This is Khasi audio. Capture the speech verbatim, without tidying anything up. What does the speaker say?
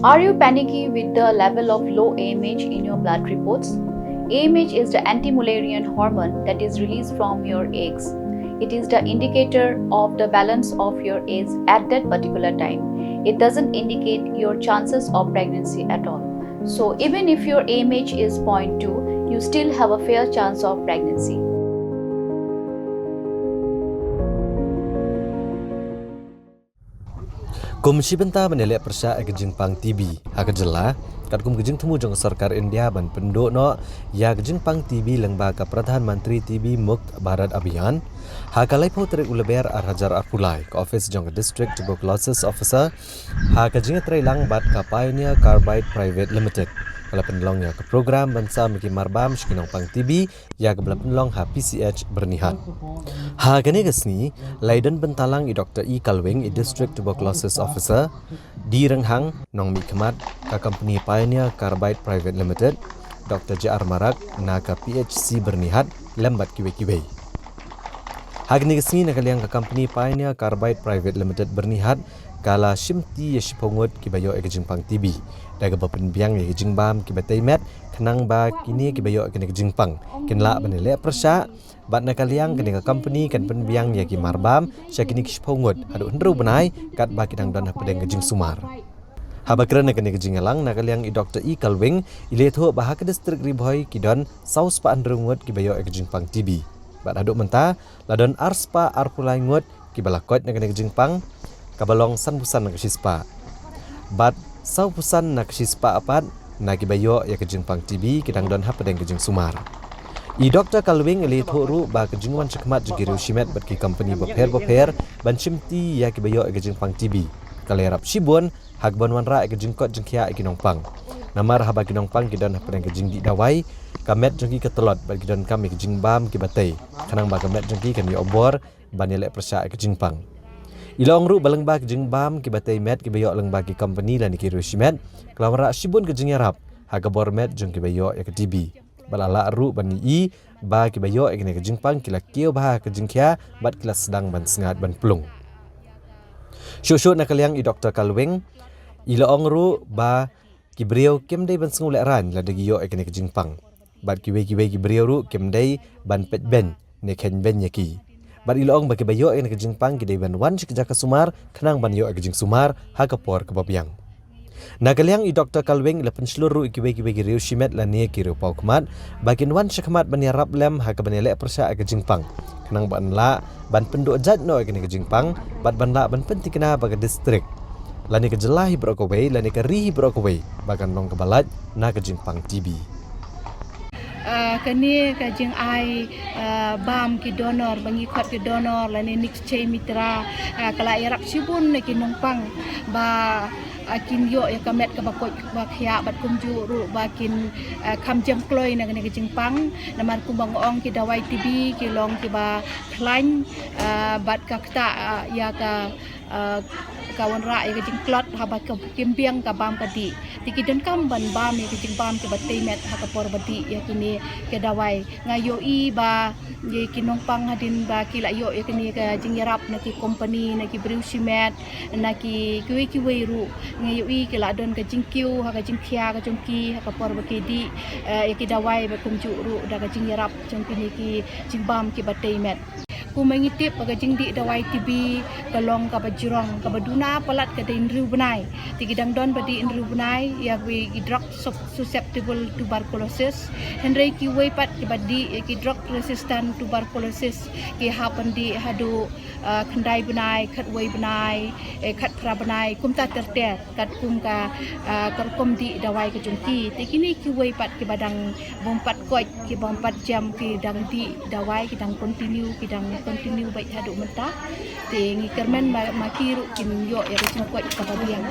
Are you panicky with the level of low A M H in your blood reports? A M H is the anti-malarian hormone that is released from your eggs. It is the indicator of the balance of your eggs at that particular time. It doesn't indicate your chances of pregnancy at all. So even if your A M H is zero point two, you still have a fair chance of pregnancy. Kum shi bynta ban ïaleh pyrshah ïa ka jingpang T B ha ka jylla, katkum ka jingthmu jong ka sorkar India ban pynduh noh ïa ka jingpang T B lyngba ka Pradhan Mantri T B Mukt Bharat Abhiyan, ha ka laiphew tarik u Lber ar hajar arphew lai, ka office jong ka District Tuberculosis Officer ha ka jingïatreilang bad ka Pioneer Carbide Private Limited ka la pynlong ïa ka program ban sam ïa ki marbam sha ki nongpang T B ïa kaba la pynlong ha P C H Byrnihat. Ha kane ka sngi, la ïadon bynta lang i Doctor E Kalwing, i District Tuberculosis Officer, D Rynghang, nongmihkhmat ka company Pioneer Carbide Private Limited, Doctor J R Marak na ka P H C Byrnihat, lem bad kiwei kiwei. Ha kane ka sngi, na ka liang ka company Pioneer Carbide Private Limited Byrnihat ka la shimti ïa shiphew ngut kiba ïoh ïa ka jingpang T B da kaba pynbiang ïa ka jingbam kiba tei met, khnang ba kine kiba ïoh ïa kane ka jingpang kin lah ban ïaleh pyrshah, bad na ka liang kane ka company kan pynbiang ïa ki marbam sha kine ki shiphew ngut haduh hynriew bnai, katba ki dang don hapdeng ka jingsumar. Haba kren ha kane ka jingïalang, na ka liang i Doctor E Kalwing i la ïathuh ba ha ka district Ri Bhoi ki don saw spah hynriew ngut kiba ïoh ïa ka jingpang T B, bad haduh mynta la don ar spah arphew lai ngut kiba la koit na kane ka jingpang, kaba long sanphew san na ka shispah, bad sawphew san na ka shispah pat na kiba ïoh ïa ka jingpang T B ki dang don hapdeng ka jingsumar. I Doctor Kalwing i la ïathuh ruh ba ka jingwan shakhmat jong ki riew shimet bad ki company bapher bapher ban shimti ïa kiba ïoh ïa ka jingpang T B ka la ïarap shibun ha kaban wanrah ïa ka jingkoit jingkhiah ïa ki nongpang. Namar haba ki nongpang ki don hapdeng ka jingdih dawai, ka met jong ki ka tlot bad ki donkam ïa ka jingbam kiba tei, khnang ba ka met jong ki kan ïoh bor ban ïaleh pyrshah ïa ka jingpang. I la ong ruh ba lyngba ka jingbam kiba tei met kiba ïoh lyngba ki company lane ki riew shimet, ka la wanrah shibun ka jingïarap ha ka bor met jong kiba ïoh ïa ka T B, bad la lah ruh ban ïohi ba kiba ïoh ïa kane ka jingpang ki la kiew bha ha ka jingkhia bad ki la sdang ban sngaid ban plung. Shuh shuh na ka liang i Doctor Kalwing i la ong ruh ba ki briew kim dei ban sngewlehraiñ lada ki ïoh ïa kane ka jingpang, bad kiwei kiwei ki briew ruh kim dei ban peit beiñ ne kheiñ beiñ ïa ki. Bad i la ong ba kiba ïoh ïa kane ka jingpang ki dei ban wan sha ka jaka sumar khnang ban ïoh ïa ka jingsumar ha ka por kaba biang. Na ka liang i Doctor Kalwing i la pynshlur ruh ïa kiwei kiwei ki riew shimet lane ki riew paw khmat ba kin wan shakhmat ban ïarap lem ha kaban ïaleh pyrshah ïa ka jingpang, khnang ban lah ban pynduh jait noh ïa kane ka jingpang bad ban lah ban pynthikna ba ka district lane ka jylla hi baroh kawei lane ka ri hi baroh kawei ba kan long kaba lait na ka jingpang T B. Uh, kane ka jingai uh, bam ki donor, ba ngi khot ki donor lane Nikshay Mitra, uh, ka la ïarap shibun na ki nongpang ba uh, kin ïoh ïa ka met kaba koit kaba khiah bad kumjuh ruh ba kin uh, kham jem kloi na kane ka jingpang. Namar kumba nga ong, ki dawai T B ki long kiba khlaiñ uh, bad ka ktah uh, ïa ka uh, ka wanrah ïa ka jingtlot haba ka kim biang ka bam ka dih. Te ki donkam ban bam ïa ka jingbam kiba tei met ha ka por ba dih ïa kine ki dawai. Nga ïohi ba ïa ki nongpang hadien ba ki la ïoh ïa kine ka jingïarap na ki company, na ki briew shimet, na ki kiwei kiwei ruh, nga ïohi ki la don ka jingkiew ha ka jingkhia ka jong ki ha ka por ba ki dih uh, ïa ki dawai bad kumjuh ruh da ka jingïarap jong kine ki jingbam kiba tei met. Kumba ngi tip ba ka jingdih dawai T B ka long kaba jrong, kaba duna palat ka dei hynriew bnai. Te ki dang don ba dih hynriew bnai ïa kiwei ki drug sub- susceptible tuberculosis. Hynrei kiwei pat kiba dih ïa ki drug resistant tuberculosis ki hap ban dih haduh uh, khyndai bnai, khatwei bnai, eh, khatphra bnai, kumta ter ter katkum ka uh, ka rukom dih dawai ka jong ki. Te kine kiwei pat kiba dang bym pat koit, kiba bym pat jem, ki dang dih dawai, ki dang continue, ki dang continue beit haduh mynta. Te ngi kyrmen ma, ma ki ruh kin ïoh ïa ka jingkoit kaba biang.